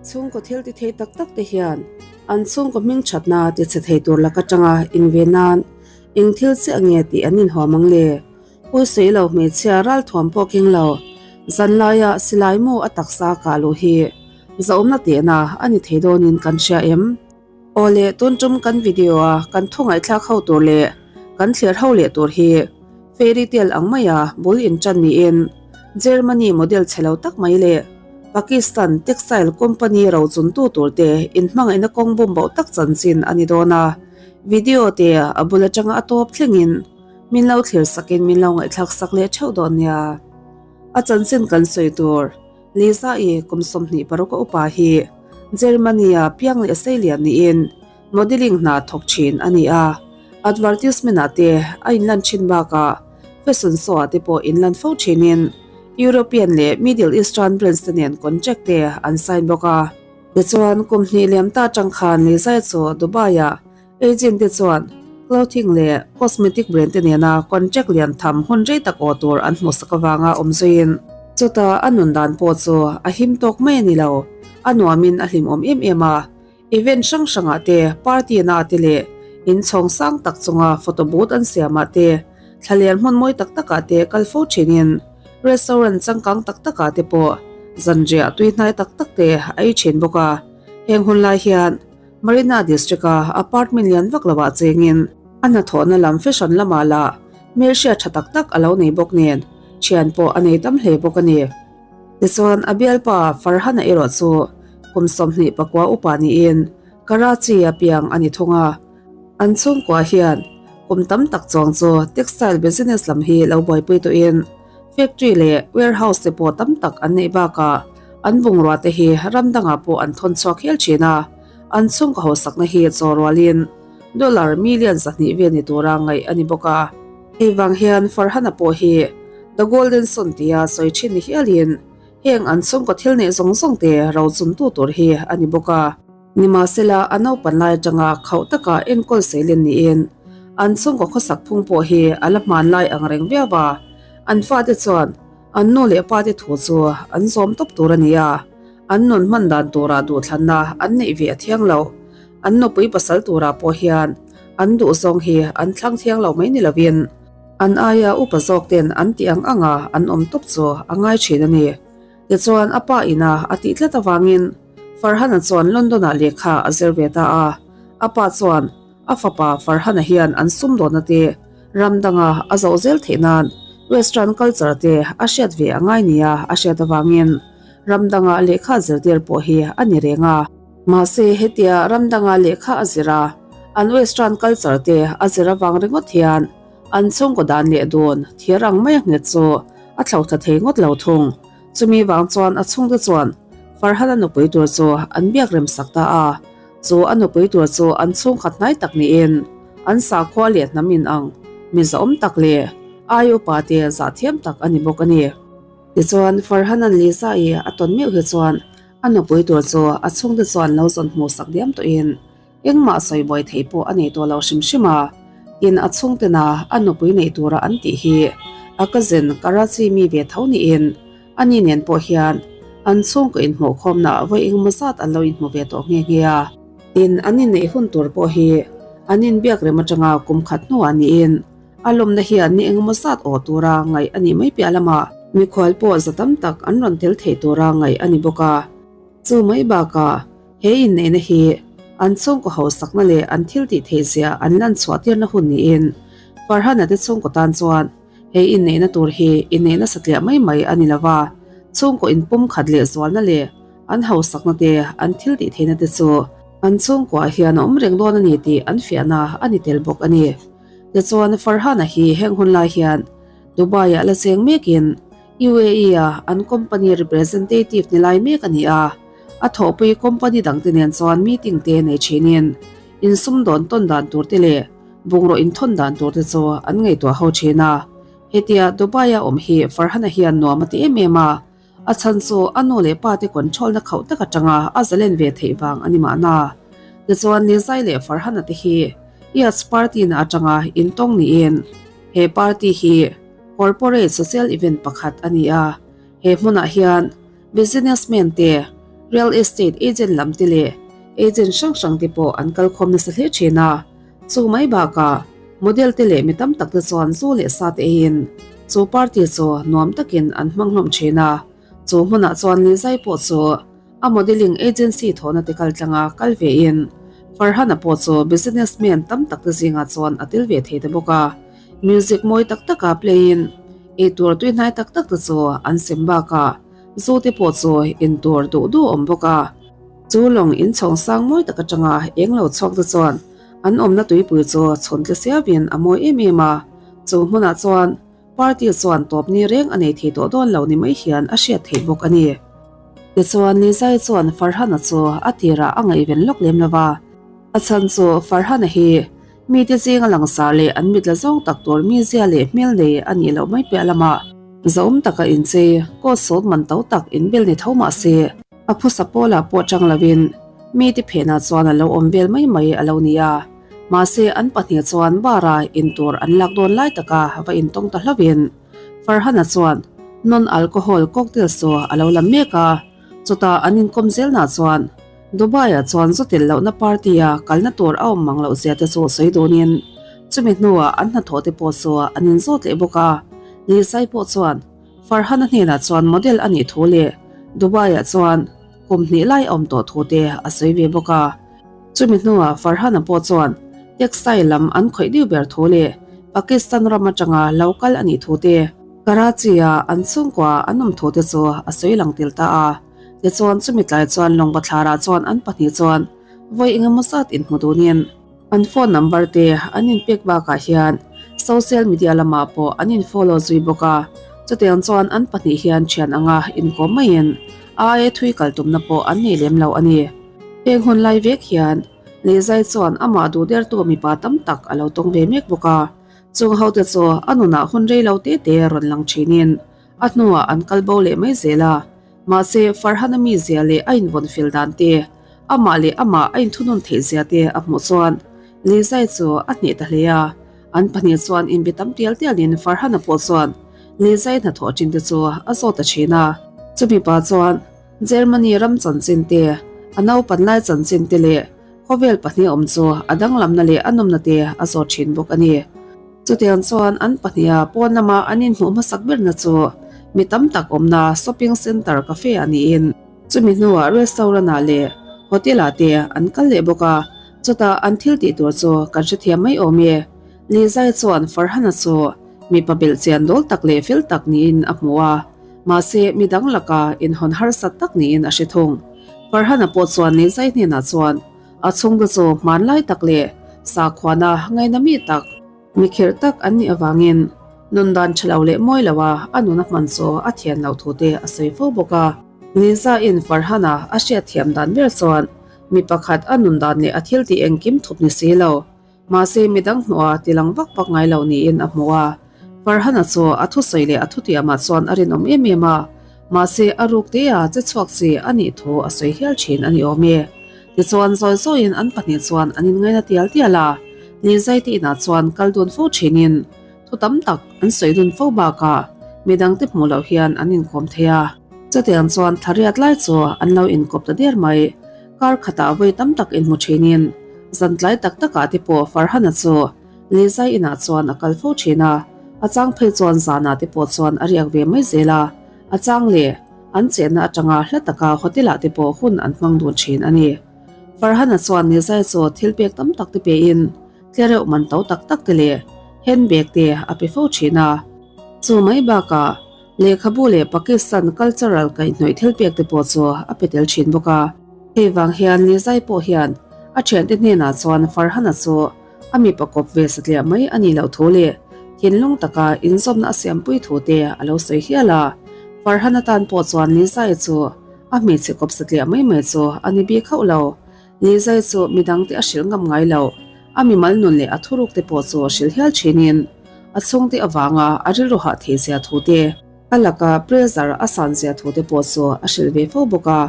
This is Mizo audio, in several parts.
Chhungkaw thil ti thei tak tak te hian an chhungkaw hming thatna ti chhe thei tur lak atanga inve nan eng thil chiah nge tih an inhuam ang le? Pawisawi lo hmeichhia ralthuam pawh keng lo, zanlaia silai mu a taksa kah luh hi zahawmna tehna a ni thei dawnin kan hria em? Aw le, tun tum kan video a kan thu ngaihthlak ho tur leh kan thlir ho leh tur hi fairy tale ang maia bul intan niin Germany model chhe lo tak mai leh Pakistan textile company rochuntu tur te inhmangaihna kawng bum boh tak chanchin a ni dawn a, video te a bul atanga a tawp thlengin min lo thlir sakin min lo ngaihthlak sak leh theuh dawn nia. A chanchin kan sawi tur. Lisa-i kum 26 a upa hi Germany-a piang leh seilian niin modelling hna thawk thin a ni a, advertisement-ah te a inlan thin bakah fashion show-ah te pawh inlan fo thinin European leh Middle Eastern brands te nen contract te an sign bawk a. Tichuan, kum hnih liam ta atang khan Lisa-i chu Dubai-ah Agent te chuan clothing leh cosmetic brand te nena contract lian tham hun rei tak aw tur an hmuhsak avanga awm zuiin chutah a nun dan pawh chu a him tawk mai a ni lo. A nuamin a hlimawm em em a, event hrang hrangah te, party na te leh inchhawng sang tak chunga photo booth an siamah te, thlalian hmun mawi tak takah te kal fo thinin restaurant changkang tak takah te pawh zanriah tuihnai tak tak te a ei thin bawk a. Heng hun lai hian Marina District-a apartment lian vak lovah chengin a hnathawhna lam fashion lamah lah hmelhriat tha tak tak a lo nei bawk nen thian pawh a nei tam hle bawk a ni. Tichuan a bialpa Farhana erawh chu kum 29 upa niin Karachi-a piang a ni thung a. An chhungkua hian kum tam tak chuang chu textile business lam hi lo buaipui tawhin Factory leh warehouse te pawh tam tak an neih bakah an bungrua te hi ram dangah pawh an thawn chhuak hial thin a, an chhungkaw hausakna hi chaw rualin dollar million 200 vel ni tura ngaih a ni bawk a. Hei vang hian Farhana pawh hi The Golden Son tia sawi thin ni hialin heng an chhungkaw thil neih zawng zawng te rochuntu tur hi a ni bawk a. Nimahsela, a naupan lai atanga khauh taka enkawl seilen niin an chhungkaw khawsak phung pawh hi a la hmanlai ang reng viau a, an fate chuan an nu leh pate thu chu an zawm tawp tur a ni a, an nun hman dan tura duhthlanna an neih ve a thiang lo. An nupui pasal turah pawh hian an duhzawng hi an thlang thiang lo mai ni lovin an aia upa zawk ten an tih ang anga an awm tawp chu a ngai thin a ni. Tichuan a pa ina a tih tlat avangin Farhana chuan London-ah lehkha a zir ve ta a. A pa chuan a fapa Farhana hian an sumdawnna te ram danga a zoh zel theih nan Western culture te a hriat ve a ngai nia a hriat avangin ram danga lehkha zirtir pawh hi a ni reng a. Mahse hetia ram danga lehkha a zir a, an Western culture te a zir avang ringawt hian An chhungkaw dan leh dun thir ang mai a nghet chu a thlo tha thei ngawt lo thung. Chumi vang chuan a chhungte chuan Farhan a nupui tur chu an biak rem sak ta a. Chu a nupui tur chu an chhungkhat hnai tak niin an sakhua leh hnam in ang mi zahawm tak leh ai upa te zah thiam tak a ni bawk a ni. Tichuan Farhan-a'n Lisa-i a tawn meuh hi chuan a nupui tur chu a chhungte chuan lo zawn hmuh sak diam tawhin Engmah sawi buai theih pawh a nei tawh lo hrim hrim a, tin a chhungtena a nupui neih tura an tih hi a cousin Karachi mi ve tho niin ani nen pawh hian an chhungkaw inhmuhkhawmna vawi engemaw zat an lo inhmu ve tawh nghe nghe a. Tin an inneih hun tur pawh hi an inbiak rem atanga kum khat hnuah niin a lawmna hian ni engemaw zat awh tura ngaih a nih mai piah lamah mikhual pawh za tam tak an rawn tel theih tura ngaih a ni bawk a. Chu mai bakah He inneihna hi an chhungkaw hausakna leh an thil tih theih zia an lan chhuah tirna hun niin Farhana te chhungkaw tan chuan he inneihna tur hi inneihna satliah mai mai a ni lo va, chhungkaw inpum khat leh zualna leh an hausakna te an thil tih theihna te chu an chhungkuah hian a awm reng dawn a ni tih an fiahna a ni tel bawk a ni. Tichuan Farhana hi heng hun lai hian Dubai-ah la cheng mekin UAE-a an company representative ni lai mek a ni a. A thawhpui company dangte nen chuan meeting te nei thinin insumdawn tawn dan tur te leh bungraw inthawn dan tur te chu an ngaihtuah ho thin a. Hetia Dubai-a awm hi Farhana hian nuam a ti em em a, a chhan chu a nu leh pa te control na khauh tak atanga a zalen ve theih vang a ni mahna. Tichuan Nizai leh Farhana te hi Yachts party na atanga intawng niin he party hi corporate social event pakhat a ni a, he hmunah hian Businessman te, Real Estate Agent lam te leh Agent hrang hrang te pawh an kal khawm nasa hle thin a. Chu mai bakah model te leh mi tam tak te chuan zu leh sa te eiin chu party chu nuam takin an hmang hlawm thin a. Chu hmunah chuan Lizai pawh chu a modelling agency thawhna te kal tlanga kal vein Farhana pawh chu businessman tam tak te zingah chuan a tel ve thei ta bawk a. Music mawi tak taka play in eitur tuihnai tak tak te chu an sem bakah zu te pawh chu intur duh duh a awm bawk a. Chu lawng inchhawng sang mawi tak atanga eng lo chhuak te chuan an awmna tuipui chu chhawn tle siavin a mawi em em a. Chu hmunah chuan Party chuan tawp ni reng a nei thei tawh dawn lo ni mai hian a hriat theih bawk a ni. Tichuan Lizai chuan Farhana chu a tirah a ngaihven lawk lem lo va. A chhan chu Farhana hi mite zinga langsar leh an mit la zawng tak tur mizia leh hmel nei a nih loh mai piah lamah zahawm taka inchei, coat suit man to tak inbel ni tho mah se, A phusa pawlah pawh chang lovin mite phenah chuan a lo awm vel mai mai a lo ni a. Mahse an pahnih chuan bar-a intur an lak dawn lai taka va intawng ta hlauhin Farhana chuan non-alcohol cocktail chu a lo lam mek a. Chutah an inkawm zelnah chuan Dubai-ah chuan zu tel lohna party-a kalna tur a awm mang loh zia te chu sawi dunin chumi hnuah an hnathawh te pawh chu an inzawt leh bawk a. Lizai pawh chuan Farhana hnenah chuan model a nih thu leh Dubai-ah chuan kum hnih lai a awm tawh thu te a sawi ve bawk a. Chumi hnuah Farhana pawh chuan textile lam an khawih deuh ber thu leh Pakistan ram atanga lo kal a nih thu te, Karachi-a an chhungkua an awm thu te chu a sawi lang tel ta a. Tichuan chumi tlai chuan Lawngbathlarah chuan an pahnih chuan vawi engemaw zat inhmu dunin, An phone number te an inpek bakah hian social media lamah pawh an in follow zui bawk a, chutiang chuan an pahnih hian thian anga inkawm maiin a aia thui kal tumna pawh an nei lem lo a ni. Heng hun lai vek hian Lizai chuan amah duh dertu mipa tam tak a lo tawng ve mek bawk a, chung hote chu a nunah hun rei lo te te rawn lang thinin a hnuah an kal bo leh mai zel a. Mahse, Farhana mizia leh a invawn fel dan te, amah leh amah a inthunun theih zia te a hmuh chuan Lizai chu a hneh ta hle a. An pahnih chuan inbe tam tial tialin Farhana pawh chuan Lizai hnathawh chin te chu a zawt ta thin a. Chumi pa chuan Germany ram chanchin te, a naupan lai chanchin te leh khawvel pahnih awm chu a danglamna leh a nawmna te a zawt thin bawk a ni. Chutiang chuan an pahniha pawn lama an inhmuh hmasak berna chu mi tam tak awmna shopping centre cafe ah niin chumi hnuah restaurant ah leh hotel ah te an kal leh bawk a, chutah an thil tih tur chu kan hrethiam mai awm e. Lizai chuan Farhana chu mipa belh chian dawl tak leh fel tak niin a hmu a, mahse midang laka inhawn harsat tak niin a hre thung. Farhana pawh chuan Lizai hnenah chuan A chhungte chu hmanlai tak leh sakhuana ngaina mi tak, mi khirh tak an nih avangin nun dan tha lo leh mawi loa a nun a hman chu a thian loh thu te a sawi fo bawk a. Liza-in Farhana a hriat thiam dan ber chuan mi pakhat a nun dan leh a thil tih engkim thup ni si lo. Mahse midang hmuha tilang vak vak ngai lo niin a hmu a. Farhana chu a thusawi leh a thutiamah chuan a rinawm em em a, mahse a ruk tea che chhuak chi a nih thu a sawi hial thin a ni awm e. Tichuan zawi zawiin an pahnih chuan an inngaina tial tial a, Lizai te inah chuan kal dun fo thinin thu tam tak an sawi dun fo bakah midangte hmuh loh hian an inkawm thei a. Chutiang chuan thla riat lai chu an lo inkawp ta der mai. Kar khatah vawi tam tak inhmu thinin zan tlai tak takah te pawh Farhana chu Lizai inah chuan a kal fo thin a, a chang phei chuan zanah te pawh chuan a riak ve mai zel a, a chang leh an chenna atanga hla taka hotel ah te pawh hun an hmang dun thin a ni. Farhana chuan Lizai chu thil pek tam tak te pein tlereuh man to tak tak te leh handbag te a pe fo thin a. Chu mai bakah Lehkhabu leh Pakistan cultural kaihhnawih thil pek te pawh chu a pe tel thin bawk a. Hei vang hian Lizai pawh hian a thiante hnenah chuan Farhana chu a mipa kawp ve satliah mai a nih loh thu leh thinlung taka inzawmna a siampui thu te a lo sawi hial a. Farhana tan pawh chuan Lizai chu a hmeichhe kawp satliah mai mai chu a ni bik hauh lo. Lizai chu midangte a hrilh ngam ngai lo. A mimal nun leh a thuruk te pawh chu hrilh hial thinin a chhungte avanga a rilru hah thei zia thu te, a laka pressure a san zia thu te pawh chu a hrilh ve fo bawk a.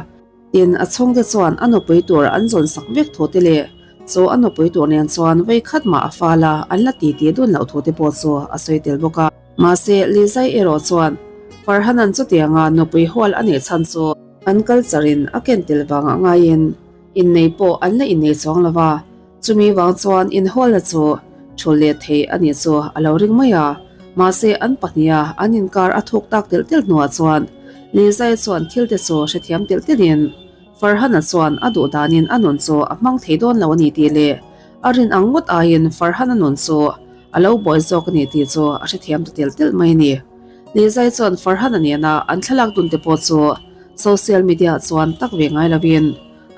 Tin, a chhungte chuan a nupui tur an zawn sak vek thu te leh chu a nupui tur nen chuan vei khat mah a fal a, an la ti ti dun loh thu te pawh chu a sawi tel bawk a. Mahse, Lizai erawh chuan Farhanan chutianga nupui hual a neih chhan chu. An culture in a ken tel vangah ngaiin innei pawh an la innei chuang lo va, chumi vang chuan inhawlna chu thul leh thei a nih chu a lo ring mai a. Mahse an pahniha an inkar a thuk tak telh telh hnuah chuan Lizai chuan thil te chu hrethiam telh telhin Farhana chuan a duh danin a nun chu a hmang thei dawn lo a ni tih leh a rin ang ngawt aiin Farhana nun chu a lo buai zawk a ni tih chu a hrethiam ta telh telh mai a ni. Lizai chuan Farhana nena an thlalak dun te pawh chu social media ah chuan tak ve ngai lovin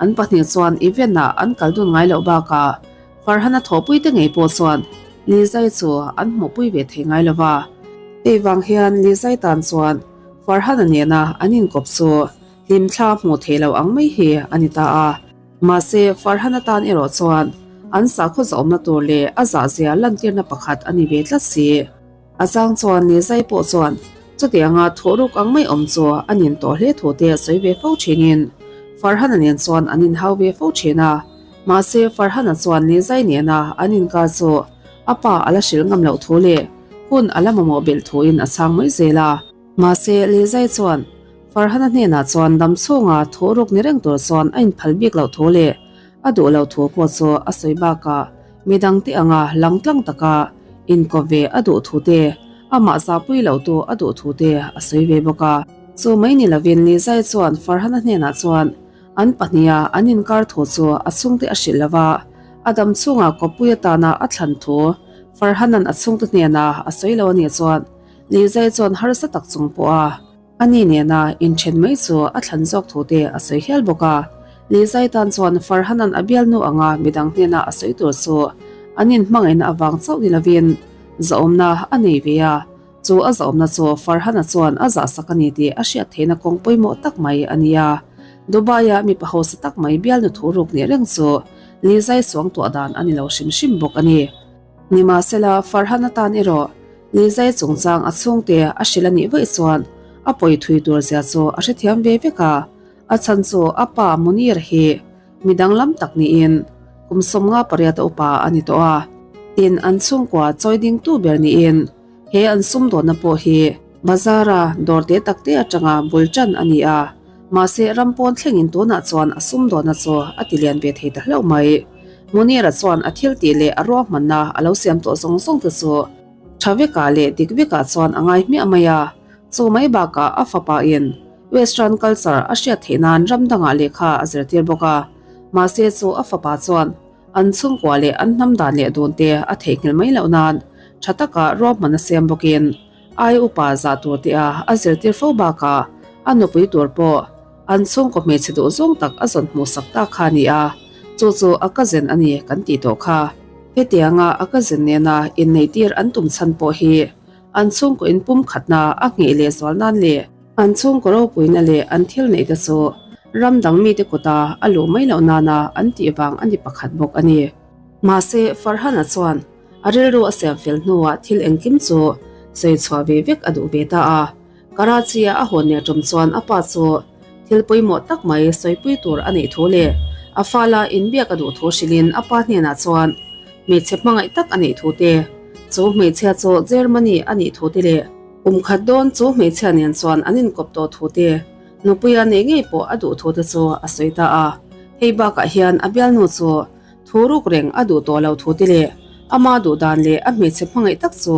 an pahnih chuan event ah an kal dun ngai loh bakah Farhana thawhpui te ngei pawh chuan Lizai chu an hmuhpui ve thei ngai lova. Hei vang hian Lizai tan chuan Farhana nena an inkawp chu hlimthla hmuh theih loh ang mai hi a ni ta a. Mahse, Farhana tan erawh chuan an sakhaw zahawmna tur leh a zahzia lantirna pakhat a ni ve tlat si. A chang chuan Lizai pawh chuan chutianga thawhruk ang mai awm chu a nin tawh hle thu te a sawi ve fo thinin Farhana nen chuan an inhau ve fo thin a. Mahse, Farhana chuan Lizai nena an inkar chu a pa a la hrilh ngam loh thu leh hun a la mamawh belh thuin a chhang mai zel a. Mahse, Lizai chuan Farhana hnenah chuan dam chhunga thu ruk ni reng tur chuan a inphal bik loh thu leh a duh loh thu pawh chu a sawi bakah midangte anga langtlang taka inkawp ve a duh thu te, amah zahpui loh tu a duh thu te a sawi ve bawk a. Chu mai ni lovin Lizai chuan Farhana hnenah chuan an pahniha an inkar thu chu a chhungte a hrilh lo va, a dam chhunga kawppui atana a thlan thu Farhana'n a chhungte hnenah a sawi lo a nih chuan Lizai chuan harsa tak chung pawha A ni nena inthen mai chu a thlan zawk thu te a sawi hial bawk a. Lizai tan chuan Farhanan a bialnu anga midang hnena a sawi tur chu an inhmangaihna avang chauh ni lovin zahawmna a nei ve a, chu a zahawmna chu Farhana chuan a zahsak a ni tih a hriat theihna kawng pawimawh tak mai a ni a. Dubai-a mipa hausa tak mai bialnu thu ruk nih reng chu Lizai suangtuah dan a ni lo hrim hrim bawk a ni. Nimahsela, Farhana tan erawh Lizai chungchang a chhungte a hrilh a nih vaih chuan a pawi thui tur zia chu a hrethiam ve vek a, a chhan chu a pa Munir hi mi danglam tak niin kum 58 a upa a ni tawh a, tin an chhungkua chawi dingtu ber niin he an sumdawnna pawh hi bazar-a dawr te tak te atanga bul tan a ni a, mahse ram pawn thlengin tunah chuan a sumdawnna chu a ti lian ve thei ta hlauh mai. Munir-a chuan a thil tih leh a ruahmanna a lo siam tawh zawng zawng te chu Tha vekah leh dik vekah chuan a ngai hmiah mai a, chu mai bakah a fapa in Western culture a hriat theih nan ram dangah lehkha a zirtir bawk a, mahse chu a fapa chuan an chhungkua leh an hnam dan leh dun te a theihnghilh mai loh nan tha taka ruahman a siam bawkin ai upa zah tur te a a zirtir fo bakah a nupui tur pawh an chhungkaw hmeichhe duh zawng tak a zawn hmuhsak ta kha a ni a, chu chu a cousin a ni kan tih tawh kha. Hetianga a cousin nena inneihtir an tum chhan pawh hi an chhungkaw inpum khatna a ngheh leh zual nan leh an chhungkaw ropuina leh an thil neih te chu ram dang mite kuta a luh mai loh nana an tih vang a ni pakhat bawk a ni. Mahse, Farhana chuan a rilru a siam fel hnuah thil engkim chu sawi chhuah ve vek a duh ve ta a. Karachi-a a hawn leh tum chuan a pa chu thil pawimawh tak mai sawipui tur a neih thu leh a fala inbiak a duh thu hrilhin a pa hnenah chuan hmeichhe hmangaih tak a neih thu te, chu hmeichhia chu Germany a nih thu te leh kum khat dawn chu hmeichhia nen chuan an inkawp tawh thu te, nupuia nei ngei pawh a duh thu te chu a sawi ta a. Hei bakah hian a bialnu chu thu ruk reng a duh tawh lo thu te leh ama duh dan leh a hmeichhe hmangaih tak chu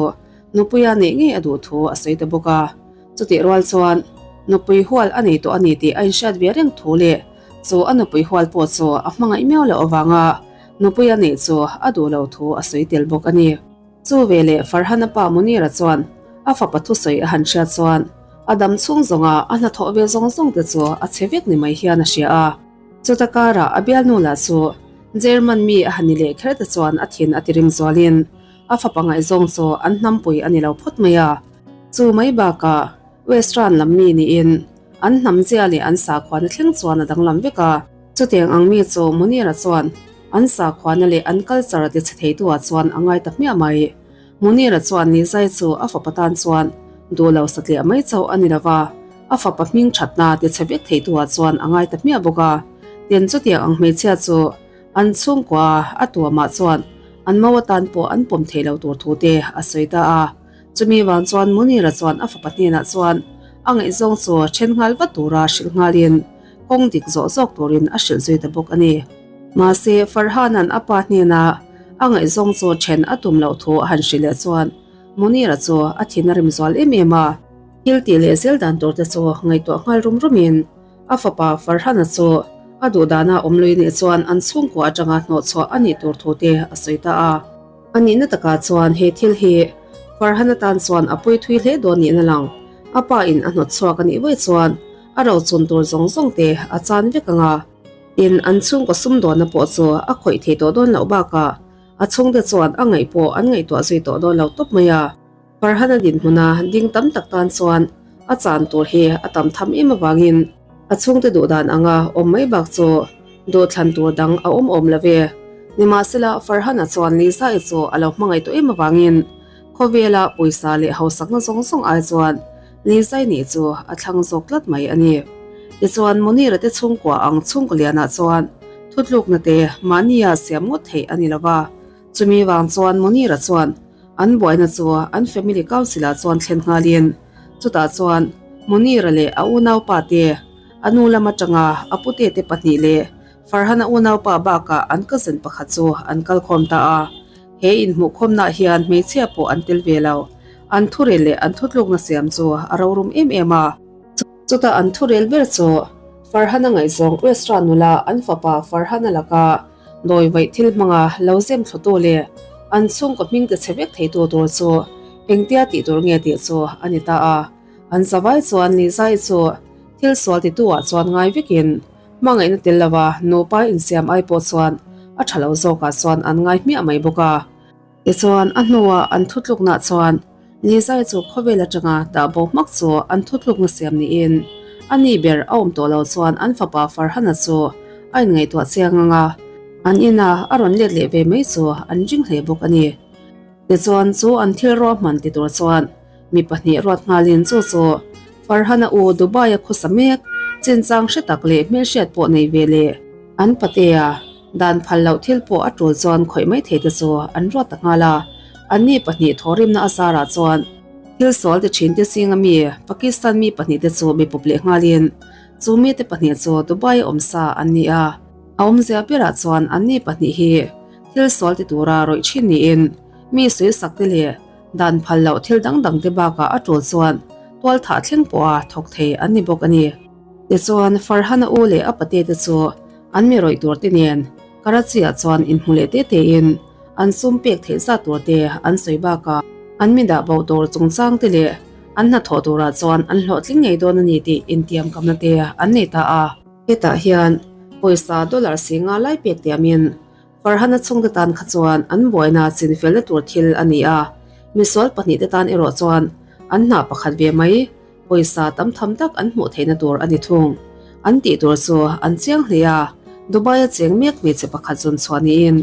Nupuia neih ngei a duh thu a sawi ta bawk a, chutih rual chuan nupui hual a nei tawh a ni tih a inhriat ve reng thu leh chu a nupui hual pawh chu a hmangaih miau loh avanga nupuia neih chu a duh lo thu a sawi tel bawk a ni. Chu veleh Farhana pa Munira chuan a fapa thusawi a han hriat chuan a dam chhung zawnga a hnathawh ve zawng zawng te chu a chhe vek ni mai hian a hria a. Chuta karah a bialnu lah chu German mi a han ni leh kher te chuan a thin a tirim zualin A fapa ngaihzawng chu an hnampui a ni lo phawt mai a, chu mai bakah Western lam mi niin an hnam zia leh an sakhuana thleng chuan a danglam vek a. Chutiang ang mi chu Munira chuan an sakhuana leh an culture a tichhe theitu-ah chuan a ngai ta hmiah mai. Munira chuan Nizai chu a fapa tan chuan duh lo satliah mai chauh a ni lo va, a fapa hming thatna tichhe vek theitu-ah chuan a ngai ta hmiah bawk a. Tin, chutiang ang hmeichhia chu An chhungkua a tuamah chuan an mo atan pawh an pawm thei lo tur thu te a sawi ta a. Chumi vang chuan Munira chuan a fapa hnenah chuan a ngaihzawng chu then nghal vat tura hrilh nghalin. kawng dik zawh zawk turin a hrilh zui ta bawk a ni. Mahse, Farhan-a'n a pa hnena a ngaihzawng chu then a tum loh thu a han hrilh leh chuan Munir-a chu a thin a rim zual em em a. Thil tih leh zel dan tur te chu ngaihtuah nghal rum rumin a fapa Farhan-a chu a duhdana awm lui nih chuan an chhungkua atanga hnawhchhuah a nih tur thu te a sawi ta a. A nihna takah chuan he thil hi Farhan-a tan chuan a pawi thui hle dawn niin a lang. A pa in a hnawtchhuak a nih vawi chuan a rochun tur zawng zawng te a chan vek ang a. Tin, an chhungkaw sumdawnna pawh chu a khawih thei tawh dawn loh bakah a chhungte chuan a ngaih pawh an ngaihtuah zui tawh dawn lo tawp mai a. Farhana dinhmuna ding tam tak tan chuan a chan tur hi a tam tham em avangin a chhungte duh dan anga awm mai bak chu duhthlan tur dang a awm awm lo ve. Nimahsela, Farhana chuan Lisa-i chu a lo hmangaih tawh em avangin khawvela pawisa leh hausakna zawng zawng ai chuan Lisa-i nih chu a thlang zawk tlat mai a ni. Tichuan, Munira te chhungkua ang chhungkaw lianah chuan thutlukna te mahnia siam ngawt theih a ni lo va. Chumi vang chuan Munira chuan an buaina chu an family council ah chuan thlen nghalin chutah chuan Munira leh a unaupa te, a nu lam atanga a pute te pahnih leh Farhana unaupa bakah an cousin pakhat chu an kal khawm ta a. He inhmuhkhawmnaah hian hmeichhia pawh an tel ve lo. An thurel leh an thutlukna siam chu a rorum em em a. Chutah an thurel ber chu Farhana ngaihzawng Westra nula an fapa Farhana laka Dawi vaih thil hmanga lo zem thlutu leh an chhungkaw hming ti chhe vek theitu tur chu engtia tih tur nge tih chu a ni ta a. An zavai chuan Lizai chu thil sual titu ah chuan ngai vekin hmangaihna tel lova nupa insiam ai pawh chuan a tha lo zawkah chuan an ngai hmiah mai bawk a. Tichuan, a hnuah an thutluknah chuan Lizai chu khawvel atanga dah bo hmak chu an thutlukna siam niin a ni ber a awm tawh lo chuan an fapa Farhana chu a inngaihtuah chiang ang a, an ina a rawn let leh ve mai chu an ring hle bawk a ni. Tichuan, chu an thil ruahman ti tur chuan mi pahnih ruat nghalin chu chu Farhana u Dubai-a khawsa mek chinchang hre tak leh hmelhriat pawh nei ve leh an patea Dan phal loh thil pawh a tul chuan khawih mai thei te chu an ruat ta nghal a, anni pahnih thawhrimna a zarah chuan thil sual ti thin te zinga mi Pakistan mi pahnih te chu mi pawp leh nghalin chu mite pahnih chu Dubai a awm sa an ni a, a awmzia berah chuan anni pahnih hi thil sual ti tura rawih thin niin mi suisak te leh dan phal loh thil dang dang te bakah a tul chuan tual thah thleng pawha thawk thei an ni bawk a ni. Tichuan Farhana u leh a pate te chu An mi rawih tur te nen Karachi ah chuan inhmu leh te te in an sum pek theih zat tur te an sawi bakah an mi dah bo tur chungchang te leh an hnathawh turah chuan an hlawhtling ngei dawn a ni tih intiamkamna te an nei ta a. Hetah hian pawisa dollar singa lai pek tiamin Farhana chhungte tan kha chuan an buaina chinfelna tur thil a ni a, misual pahnihte tan erawh chuan an hna pakhat ve mai. Pawisa tam tham tak an hmuh theihna tur a ni thung. An tih tur chu an chiang hle a, Dubai-a cheng mek hmeichhe pakhat zawn chhuah niin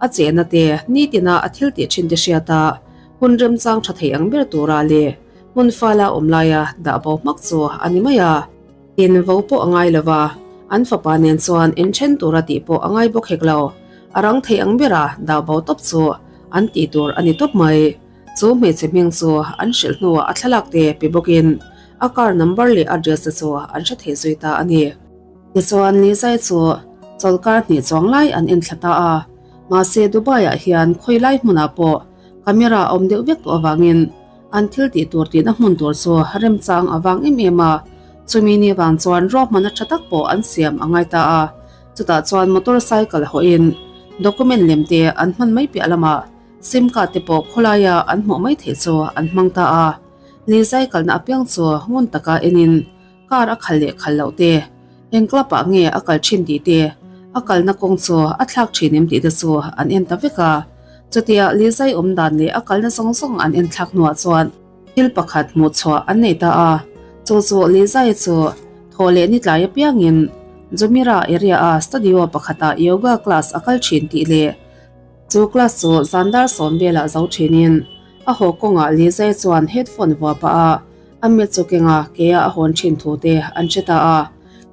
a chehna te nitina a thil tih thin te hriat a, hun remchang tha thei ang ber tura leh hmun fala awm laia dah bo hmak chu a ni mai a. Tin, vo pawh a ngai lo va, an fapa nen chuan inthen tura tih pawh a ngai bawk hek lo. A rang thei ang bera dah bo tawp chu an tih tur a ni tawp mai. Chu hmeichhe hming chu an hrilh hnuah a thlalak te pe bawkin a car number leh address te chu an hre thei zui ta a ni. Tichuan Lizai chu chawlkar hnih chuang lai an enthla ta a, mahse Dubai ah hian khawi lai hmunah pawh camera a awm deuh vek tawh avangin an thil tih tur tihna hmun tur chu remchang a vang em em a, chumi ni vang chuan ruahmanna tha tak pawh an siam a ngai ta a, chutah chuan motor cycle hawhin document lem te an hman mai piah lamah Sim card te pawh khawlaia an hmuh mai theih chu an hmang ta a, lizai kalna apiang chu ngun taka enin car a khal leh khal loh te, eng club ah nge a kal thin tih te, a kalna kawng chu a thlak thin em tih te chu an en ta vek a. Chutia lizai awm dan leh a kalna zawng zawng an en thlak hnuah chuan thil pakhat hmuh chhuah an nei ta a, chu chu lizai chu thawh leh ni tlai apiangin Jumeirah area a studio pakhatah yoga class a kal thin tih leh Chu class chu zan dar sawm velah zo thinin a haw kawngah Lizai chuan headphone vua pah a, a mit chu kenga keia a hawn thin thu te an hre ta a.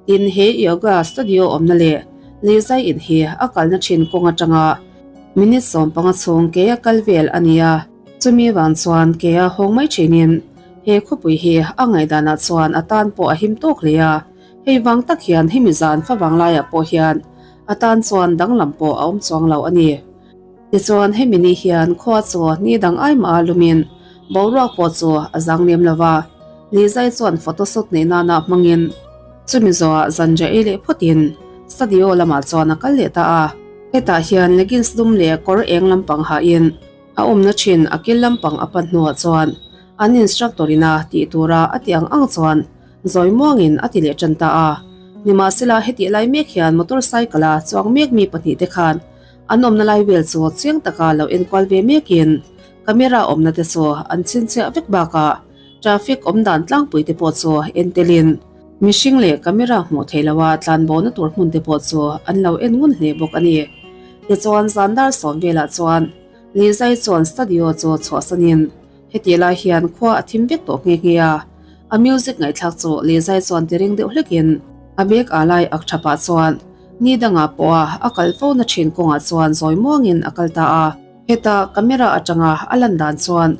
Tin, he yoga studio awmna leh Lizai in hi a kalna thin kawng atanga minute 15 chhung keia kal vel a ni a. Chumi vang chuan keia hawng mai thinin he khawpui hi a ngaihdanah chuan a tan pawh a him tawk hle a. Hei vang tak hian hemi zan favang laiah pawh hian a tan chuan danglam pawh a awm chuang lo a ni. Tichuan hemi ni hian khua chu ni dang ai mah a lumin boruak pawh chu a zang lem lo va, Lizai chuan photo shoot neih nana hmangin chumi zawhah zanriah ei leh phawtin studio lamah chuan a kal leh ta a. Hetah hian leggings dum leh kawr eng lampang hahin a awmna thin a kil lampang a pan hnuah chuan an instructor ina tih tura a tih ang ang chuan Zawi muangin a ti leh tan ta a. Nimahsela hetih lai mek hian motor cycle a chuang mek mi pahnihte khan an awmna lai vel chu chiang taka lo enkual ve mekin camera awmna te chu an chhinchhiah vek bakah traffic awm dan tlangpui te pawh chu en telin mihring leh camera hmuh theih loha tlanbo na tur hmun te pawh chu an lo en ngun hle bawk a ni. Tichuan zan dar sawm velah chuan Lizai chuan studio chu chhuahsanin Hetih lai hian khua a thim vek tawh nghe nghe a, a music ngaihthlak chu Lizai chuan ti ring deuh hlekin a bag ah lai ak tha pah chuan ni dangah pawha a kal fo na thin kawngah chuan zawi muangin a kal ta a. Heta camera atanga a lan dan chuan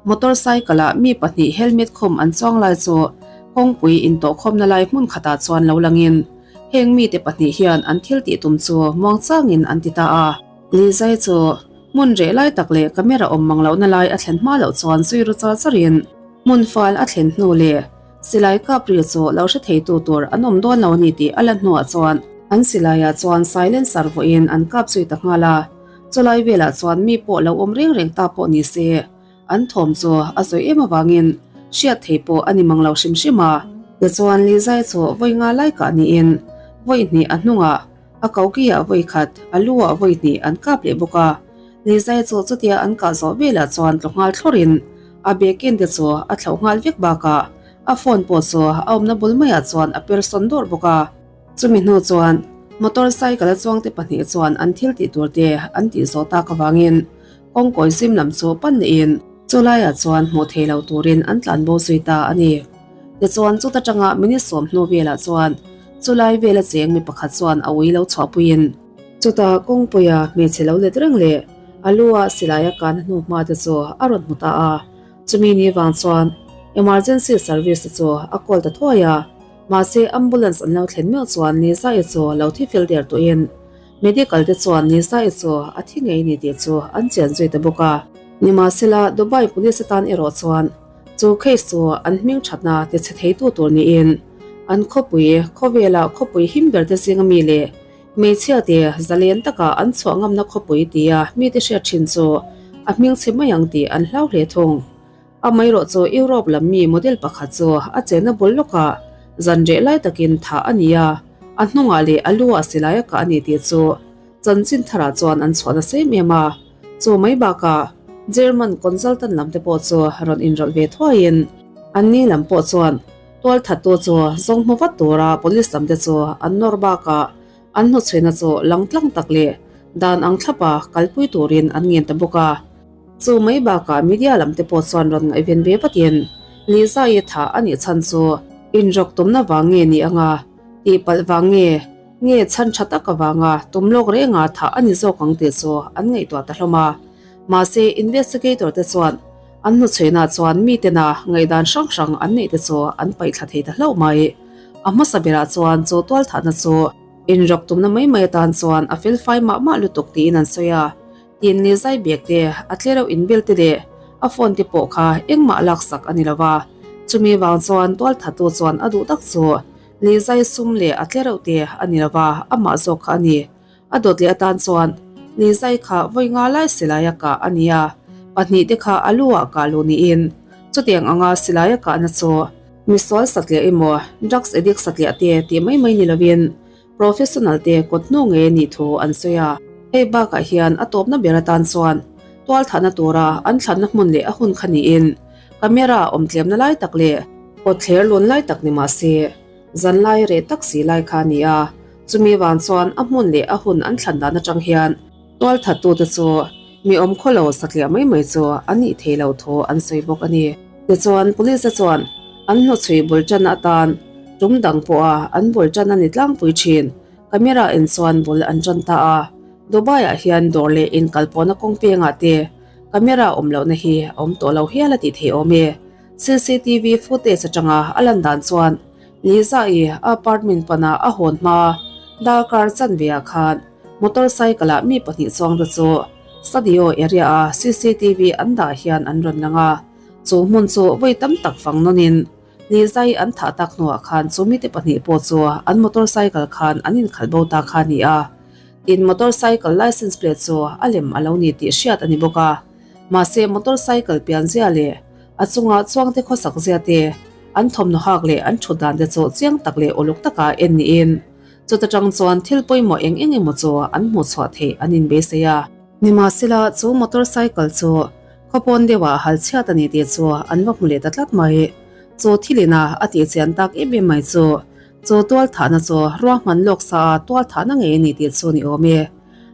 motor cycle ah mi pahnih helmet khum an chuang lai chu kawngpui intawhkhawmna lai hmun khatah chuan lo langin heng mite pahnih hian an thil tih tum chu muangchangin an ti ta a. Lizai chu Hmun reh lai tak leh camera awm mang lohna lai a thlen hma loh chuan zui ru char charin hmun fal a thlen hnu leh silai kap ri chu lo hre theitu tur an awm dawn lo a ni tih a la hnuah chuan an silaiah chuan silencer vawiin an kap zui ta nghal a. Chulai velah chuan mi pawh lo awm reng reng ta pawh ni se an thawm chu a zawi em avangin hriat thei pawh a ni mang lo hrim hrim a. Tichuan Lizai chu vawi nga lai kah niin vawi hnih a hnungah A kokiah vawi khat, a luah vawi hnih an kap leh bawk a. Lizai chu chutia an kah zawh velah chuan tlu nghal thlawrin a bag ken te chu a thlauh nghal vek bakah a phone pawh chu a awmna bul maiah chuan a per sawn dawrh bawk a. Chumi hnu chuan motor cycle a chuangte pahnih chuan an thil tih tur te an tih zawh tak avangin kawngkawi zim lam chu pan lehin chulaiah chuan hmuh thei lo turin an tlanbo zui ta a ni. Tichuan chuta tanga minute sawm hnu velah chuan Chulai vela cheng mi pakhat chuan a ui lo chhuahpuiin chutah kawngpuia hmeichhe lo let reng leh a lu-a silai a kahna hnu hma te chu a rawn hmu ta a. Chumi ni vang chuan emergency service te chu a call ta thuai a, mahse ambulance an lo thlen meuh chuan Lisa-i chu lo thi fel der tawhin medical te chuan Lisa-i chu a thi ngei ni tih chu an chian zui ta bawk a. Nimahsela Dubai police atan erawh chuan Chu case chu an hming thatna ti chhe theitu tur niin an khawpui khawvela khawpui him ber te zinga mi leh hmeichhia te zalen taka an chhuah ngamna khawpui tia mite hriat thin chu a hming chhe mai ang tih an hlau hle thung. Amaherawh chu Europe lam mi model pakhat chu a chenna bul lawkah zan reh lai takin thah a ni a, a hnungah leh a lu ah silai a kah a ni tih chu Chanchin tharah chuan an chhuah nasa em em a, chu mai bakah German consultant lam te pawh chu rawn inrawlh ve thuaiin anni lam pawh chuan tualthattu chu zawng hmu vat tura police lam te chu an nawr bakah an hnuchhuina chu lang tlang tak leh dan ang thlapa kalpui turin an ngen ta bawk a. Chu mai bakah media lam te pawh chuan rawn ngaihven ve vatin Lisa-i thah a nih chhan chu inrawk tumna vang nge ni anga tihpalh vang nge Nge chhan tha tak avanga tum lawk renga thah a ni zawk ang tih chu an ngaihtuah ta hlawm a. Mahse, investigator te chuan an hnuchhuihnah chuan mitena ngaihdan hrang hrang an neih te chu an paihthla thei ta hlauh mai. A hmasa berah chuan chu tualthahna chu inrawk tumna mai mai atan chuan a felfai mah mah lutuk tiin an sawi a. Tin ni zai bag te, a tlereuh inbel te leh a phone te pawh kha engmah laksak a ni lo va. Chumi vang chuan tualthatu chuan a duh tak chu Lizai sum leh a tle reuh te a ni lova, amah zawk kha a ni. A dawt leh atan chuan Lizai kha vawi nga lai silaia kah a ni a, pahnih te kha a lu ah kah luh niin chutiang anga silaia kahna chu misual satliah emaw drugs addict satliah te tih mai mai ni lovin professional te kawt hnu ngei a nih thu an sawi a. Hei bakah hian a tawpna ber atan chuan tualthahna tura an thlanna hmun leh a hun kha niin camera awm tlemna lai tak leh Kawtthler lun lai tak ni mah se, zan lai reh tak si lai kha a ni a, chumi vang chuan a hmun leh a hun an thlan dan atang hian tualthattute chu mi awm khawlo satliah mai mai chu an nih thei lo thu an sawi bawk a ni. Tichuan, Police-a chuan an hnuchhui bul tan atan tum dang pawha an bul tan a ni tlangpui thin. Camera en chuan bul an tan ta a, Dubai-ah hian dawr leh inkalpawhna kawng pengah te camera awm lohna hi a awm tawh lo hial a tih theih awm e. Cctv footage atanga a lan dan chuan Liza-i a apartment pana a hawn hma darkar chanve-ah khan motorcycle-ah mi pahnih chuangte chu Studio area-a cctv an dah hian an rawn lang a, chu hmun chu vawi tam tak fang nawnin Lizai an thah tak hnuah khan chu mite pahnih pawh chu an motorcycle khan an inkhalh bo ta kha a ni a. Tin, motorcycle licence plate chu a lem a lo ni tih hriat a ni bawk a. Mahse, motorcycle pianzia leh a chunga chuangte khawsak zia te, an thawmhnaw hak leh an thut dan te chu chiang tak leh uluk taka en niin chuta tang chuan thil pawimawh eng eng emaw chu an hmuh chhuah theih an inbeisei a. Nimahsela, chu motorcycle chu Khawpawn deuhah hal chhiat a ni tih chu an va hmu leh ta tlat mai. Chu thilina a tih chian tak em em mai chu, chu tualthahna chu ruahman lawk sa a tualthahna ngei a ni tih chu ni awm e.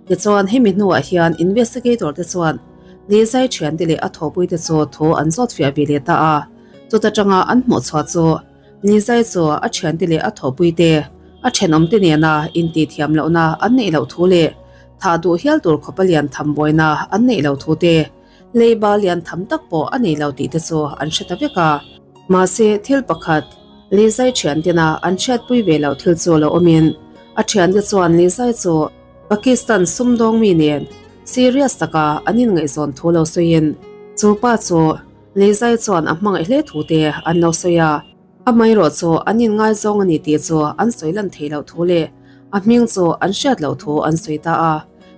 Tichuan hemi hnuah hian investigator te chuan Lizai thiante leh a thawhpuite chu thu an zawt fiah ve leh ta a, chuta tanga an hmuh chhuah chu Lizai chu a thiante leh a thawhpuite a thenawmte nena intihthiam lohna an neih loh thu leh Thah duh hial tur khawpa lian tham buaina an neih lo thu te, leiba lian tham tak pawh a nei lo tih te chu an hre ta vek a. Mahse, thil pakhat, Lizai thiantena an hriatpui ve loh thil chu lo awmin, a thiante chuan Lizai chu Pakistan sumdawng mi nen serious taka an inngaihzawn thu lo sawiin, chu pa chu Lizai chuan a hmangaih hle thu te an lo sawi a. Amaherawh chu an inngaizawng a ni tih chu an sawi lan theih loh thu leh a hming chu an hriat loh thu an sawi ta a.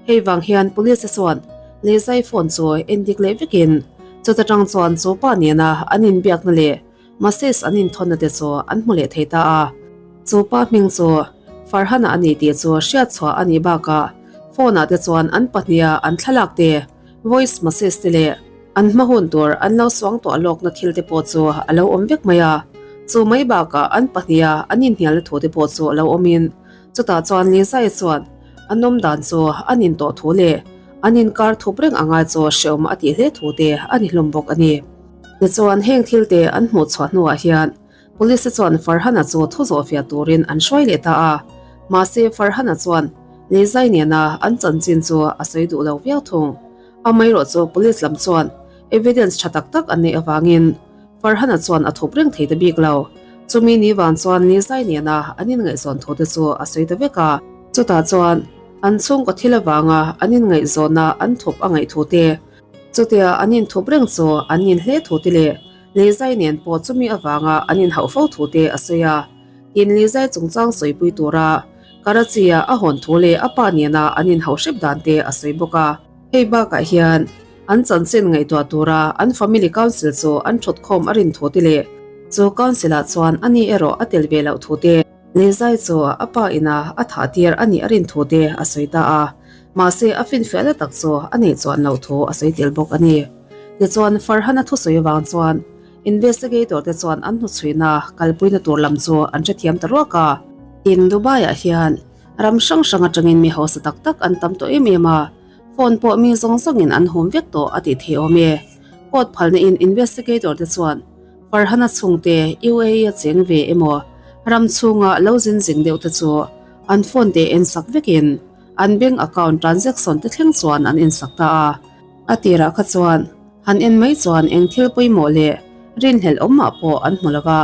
Hei vang hian police chuan Lizai phone chu endik leh vekin chuta tang chuan chu pa nena an inbiakna leh message an inthawnna te chu an hmu leh thei ta a. Chu pa hming chu Farhana a ni tih chu hriat chhuah a nih bakah phone ah te chuan an pahniha an thlalak te, voice message te leh An hma hun tur an lo suang tawh lawkna thil te pawh chu a lo awm vek mai a, chu mai bakah an pahniha an inhnialna thu te pawh chu a lo awmin chutah chuan Lizai chuan an awm dan chu an intawh thu leh an inkar thup reng angai chu hreawm a tih hle thu te a ni hlawm bawk a ni. Tichuan heng thil te an hmuh chhuah hnuah hian Police te chuan Farhana chu thu zawhfiah turin an hruai leh ta a, mahse Farhana chuan Lizai nena an chanchin chu a sawi duh lo viau thung. Amaherawh chu police lam chuan evidence tha tak tak an neih avangin Farhana chuan a thup reng thei ta bik lo. Chumi ni vang chuan Lizai nena an inngaihzawn thu te chu a sawi ta vek a. Chutah chuan an chhungkaw thil avanga an inngaihzawna an thup a ngaih thu te, chutia an inthup reng chu an inhle thu te leh Lizai nen pawh chumi avanga an inhauh fo thu te a sawi a. Tin Lizai chungchang sawipui tura Karachi-a a hawn thu leh a pa nena an inhauh hrep dan te a sawi bawk a. Hei bakah hian an chanchin ngaihtuah tura an family council chu an thutkhawm a rin thu te leh chu council-ah chuan ani erawh a tel ve loh thu te, Lizai chu a pa ina a thah tir a nih a rin thu te a sawi ta a. Mahse a finfiahna tak chu a neih chuan loh thu a sawi tel bawk a ni. Tichuan Farhana thusawi avang chuan Investigator te chuan an hnuchhuihna kalpuina tur lam chu an hrethiam ta ruak a. Tin, Dubai-ah hian ram hrang hrang atangin mi hausa tak tak an tam tawh em em a, phone pawh mi zawng zawngin an hum vek tawh a tih theih awm e. Court phalna in investigator te chuan Farhana chhungte UAE a cheng ve emaw ram chhunga lo zin zing deuh te chu an phone te ensak vekin an bank account transaction te thleng chuan an ensak ta a. A tirah kha chuan Han en mai chuan eng thil pawimawh leh rinhlelh awm mah pawh an hmu lo va,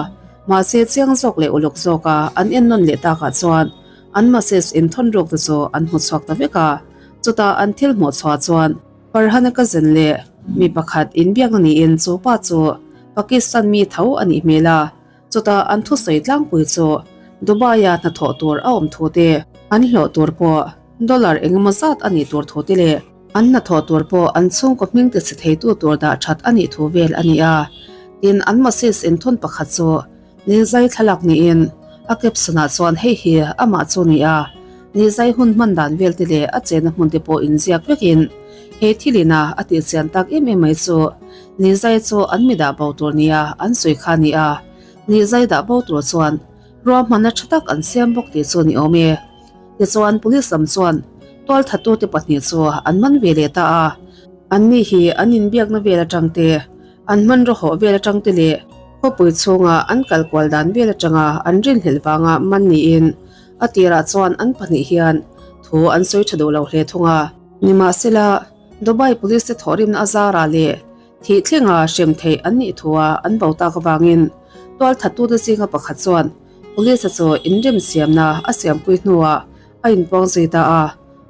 mahse chiang zawk leh uluk zawka an en nawn leh takah chuan an message inthawn ruk te chu an hmu chhuak ta vek a. Chutah an thil hmuh chhuah chuan Farhana cousin leh mi pakhat inbiakna niin chu pa chu Pakistan mi tho a nih hmel a. Chutah an thusawi tlangpui chu Dubai-a hnathawh tur a awm thu te, an hlawh tur pawh dollar engemaw zat a nih tur thu te leh an hnathawh tur pawh an chhungkaw hming tichhe theitu tur dah that a nih thu vel a ni a. Tin, an message inthawn pakhat chu Lizai thlalak niin a caption-ah chuan hei hi amah chu ni a, Lizai hun hman dan vel te leh a chenna hmun te pawh inziak vekin he thil ina a tihchian tak em em mai chu Nizai chu an mi dah bo tur nia an sawi kha a ni a, Nizai dah bo tur chuan ruahmanna tha tak an siam bawk tih chu ni awm e. Tichuan police lam chuan tualthattute pahnih chu an man ve leh ta a, anni hi an inbiakna vel atang te, an hmanraw hawh vel atang te leh khawpui chhunga an kal kual dan vel atanga an rinhlelh vanga man niin a tirah chuan an pahnih hian thu an sawi tha duh lo hle thung a. Nimahsela, Dubai Police te thawhrimna a zarah leh thih thlenga hrem theih an nih thua an bo tak avangin tualthattute zinga pakhat chuan. Police-a chu inremsiamna a siampui hnuah a inpuang zui ta a.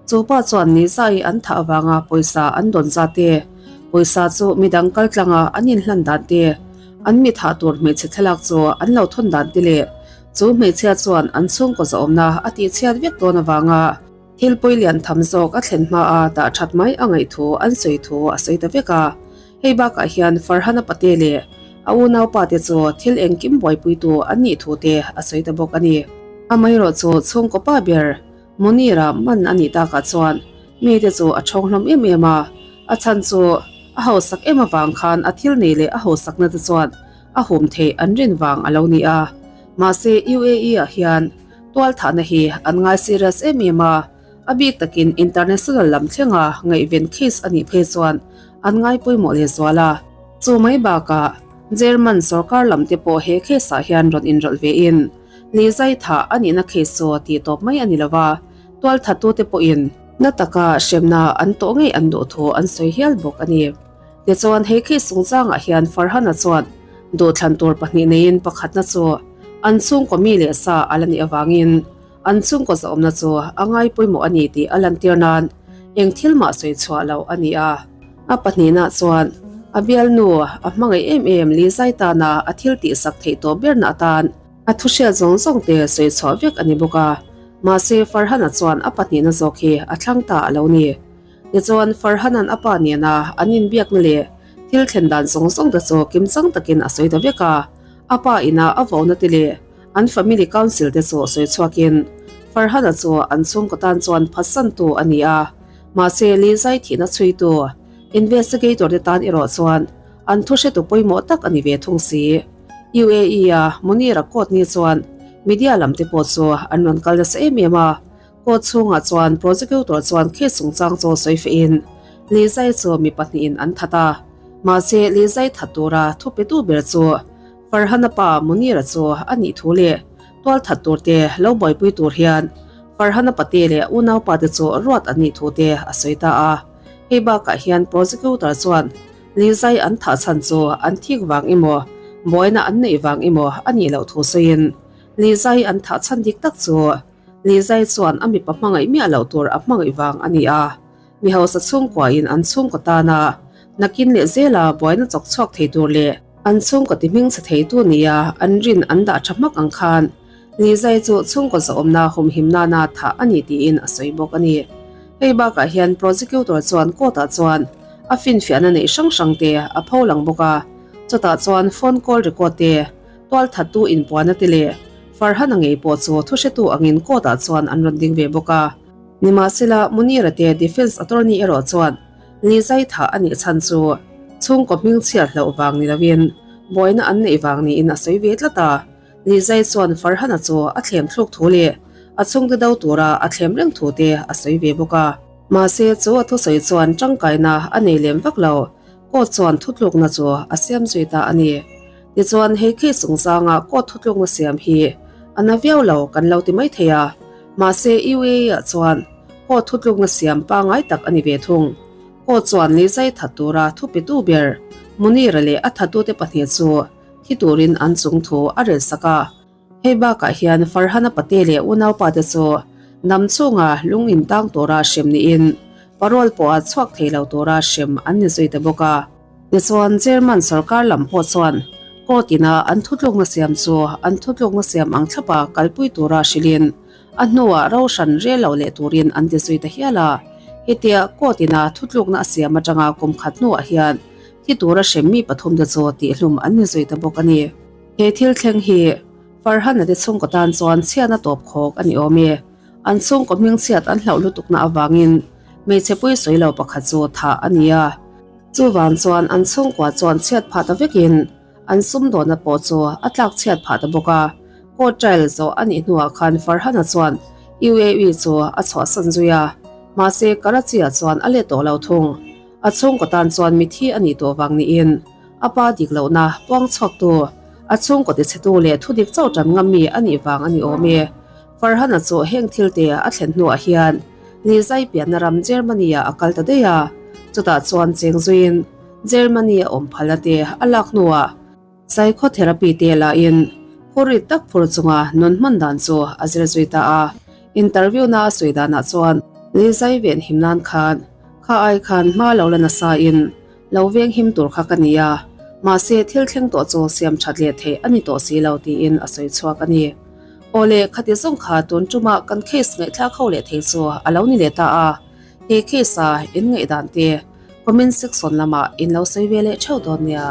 Chu pa chuan Nizai an thah avanga pawisa an dawn zat te, pawisa chu midang kal tlanga an inhlan dan te, an mi thah tur hmeichhe thlalak chu an lo thawn dan te leh chu hmeichhia chuan an chhungkaw zawhawmna a tihchhiat vek dawn avanga thil pawi lian tham zawk a thlen hmaa dah that mai a ngaih thu an sawi thu a sawi ta vek a. Hei bakah hian Farhana pate leh a unaupa te chu thil engkim buaipuitu an nih thu te a sawi ta bawk a ni. Amaherawh chu chhungkaw pa ber Munira man a nih takah chuan mite chu a thawng hlawm em em a, a chhan chu a hausak em avang khan a thil nei leh a hausakna te chuan a hum theih an rin vang a lo ni a. Mahse UAE ah hian tualthahna hi an ngai serious em em a, a bik takin international lam thlenga ngaihven case a nih phei chuan an ngai pawimawh leh zual a. Chu mai bakah German sorkar lam te pawh he case ah hian rawn inrawlh ve in, Lizai thah a nihna case chu tih tawp mai a ni lo va, tualthattute pawhin na taka hremna an tawh ngei an duh thu an sawi hial bawk a ni. Tichuan he case chungchangah hian Farhana chuan duhthlan tur pahnih neiin pakhatna chu an chhungkaw mi leh sa a la nih avangin an chhungkaw zahawmna chu a ngai pawimawh a ni tih a lantir nan eng thil mah sawi chhuah loh a ni a. A pahnihna chuan a bialnu a hmangaih em em Lizai tana a thil tihsak theih tawh berna atan A thu hriat zawng zawng te sawi chhuah vek a ni bawk a, mahse Farhana chuan a pahnihna zawk hi a thlang ta a lo ni. Tichuan Farhana'n a pa nena an inbiakna leh thil thlen dan zawng zawng te chu kimchang takin a sawi ta vek a, a pa ina a vona te leh an family council te chu sawi chhuakin Farhana chu an chhungkaw tan chuan phatsantu a ni a, mahse Lizai thihna chhuitu investigator te tan erawh chuan an thu hretu pawimawh tak a ni ve thung si. UAE-a Munira court ni chuan media lam te pawh chu an rawn kal nasa em em a, court chhungah chuan prosecutor chuan case chungchang chu sawi fehin Lizai chu mi pahnihin an that a, mahse Lizai that tura thu petu ber chu Farhana pa Munira chu a nih thu leh tual that tur te lo buaipui tur hian Farhana pate leh unaupa te chu ruat an nih thu te a sawi ta a, hei bakah hian prosecutor chuan Lizai an thah chhan chu an thik vang emaw, buaina an neih vang emaw a nih loh thu sawiin, Lizai an thah chhan dik tak chu Lizai chuan a mipa hmangaih miah loh tur a hmangaih vang a ni a, mi hausa chhungkuain an chhungkaw tana nakin leh zela buaina chawk chhuak thei tur leh an chhungkaw ti hmingchhe theitu nia an rin an dah tha hmak ang khan Lizai chu chhungkaw zawhawmna humhim nana thah a ni tiin a sawi bawk a ni. Hei bakah hian prosecutor chuan court-ah chuan a finfiahna neih hrang hrang te a pho lang bawk a, chutah chuan phone call record te, tualthattu inpuahna te leh Farhana ngei pawh chu thuhretu angin court-ah chuan an rawn ding ve bawk a. Nimahsela, Munira te defence attorney erawh chuan Lizai thah a nih chhan chu chhungkaw hmingchhiat hlauh vang ni loin buaina an neih vang niin a sawi ve tlat a. Lizai chuan Farhana chu a thlem thluk thu leh a chhungte do tura a thlem reng thu te a sawi ve bawk a. Mahse, chu a thusawi chuan tangkaina a nei lem vak lo, court chuan thutlukna chu a siam zui ta a ni. Tichuan, hei case chungchanga court thutlukna siam hi a na viau lo kan lo ti mai thei a, mahse UAE ah chuan court thutlukna siam pangngai tak a ni ve thung. Court chuan Lizai that tura thupetu ber Munira leh a thattute pahnih chu thi turin an chung thu a relsak a. Hei bakah hian Farhana pate leh unaupa te chu hnam chhunga lung intang tura hrem niin parole pawha chhuak thei lo tura hrem an ni zui ta bawk a. Tichuan German sorkar lam pawh chuan court ina an thutlukna siam chu an thutlukna siam ang thlapa kalpui tura hrilhin a hnuah ro hran rel lo leh turin an ti zui ta hial a. Hetia court ina thutlukna a siam atanga kum khat hnuah hian thi tura hrem mi pathumte chu tihhlum an ni zui ta bawk a ni. He thil thleng hi Farhana te chhungkaw tan chuan chhiatna tawp khawk a ni awm e. An chhungkaw hming chhiat an hlauh lutukna avangin hmeichhe pui sawi lo pakhat chu thah a ni a. Chuvang chuan an chhungkua chuan chhiat phah ta vekin an sumdawnna pawh chu a tlak chhiat phah ta bawk a. Court trial zawh a nih hnuah khan Farhana chuan UAE chu a chhuahsan zui a, mahse Karachi-ah chuan a let tawh lo thung. A chhungkaw tan chuan mithi a nih tawh vang niin A pa dik lohna puang chhuaktu, a chhungkaw tichhetu leh thudik chauh tan ngam mi a nih vang a ni awm e. Farhana chu heng thilte a thlen hnuah hian Lizai pianna ram Germany-ah a kal ta daih a, chutah chuan cheng zuiin Germany a awm phalna te a lak hnuah psychotherapy te lahin. Phurrit tak phur chunga nun hman dan chu a zir zui ta a. Interview na a sawi danah chuan Lizai ven him nan khan kha ai khan hma lo la nasa in lo veng him tur kha ka ni a, mahse thil thleng tawh chu siam that leh theih a ni tawh si lo tiin a sawi chhuak a ni. Awle, khati zawng kha tun ṭuma kan case ngaihthlak ho leh thei chu a lo ni leh ta a, he case a in ngaihdan te comment section lamah in lo sawi ve leh ṭheuh dawn nia.